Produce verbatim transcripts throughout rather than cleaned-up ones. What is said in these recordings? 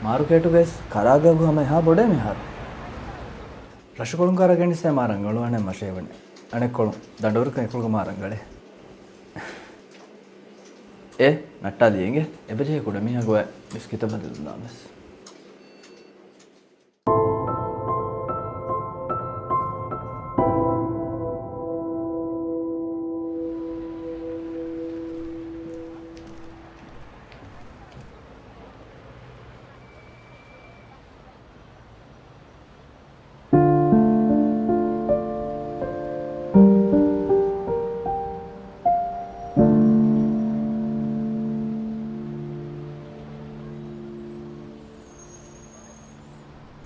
މާރުކޭޓުގައި ކަރާގައި ހަމަ އެހާ ބޮޑޭ މިހާރު. ރަށުކޮޅުން ކަރާ ގެނެސް މާ ރަނގަޅުވާނެ މަށޭ ވަނެ. އަނެއްކޮޅުން ދަނޑުވަރަކަށް އެކޮޅުގަ މާ ރަނގަޅޭ. އޭ، ނައްޓާލި އެނގޭ. އެބަޖެހޭ ކުޑަމީހާގެ ވައި މިސްކިތަށް ބަދަލުން ދާން ވެސް.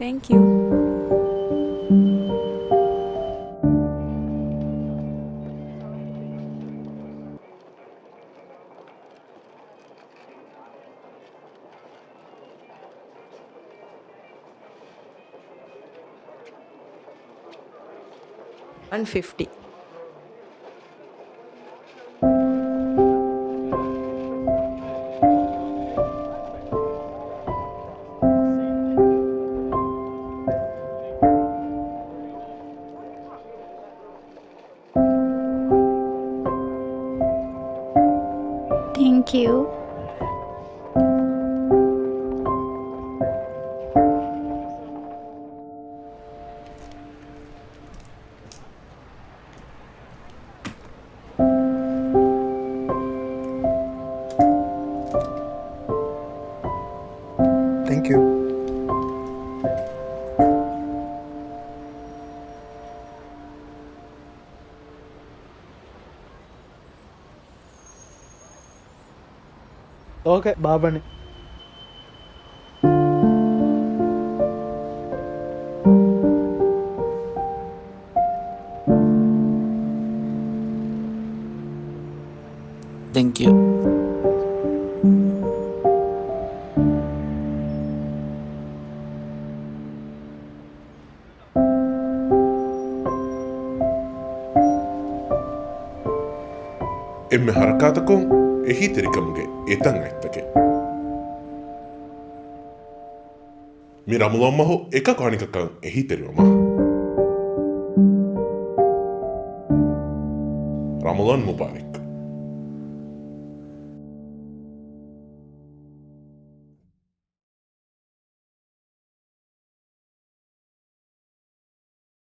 Thank you. One fifty. Thank you. Thank you. އޯކޭ، ބާއްވަނީ. Thank you. އެންމެ ހަރަކާތަކުން އެހީތެރިކަމުގެ އެތައް އަތްތަކެއް. މި ރަމަޟާން މަހު އެކަކު އަނެކަކަށް އެހީތެރިވުމަށް ރަމަޟާން މުބާރަކް.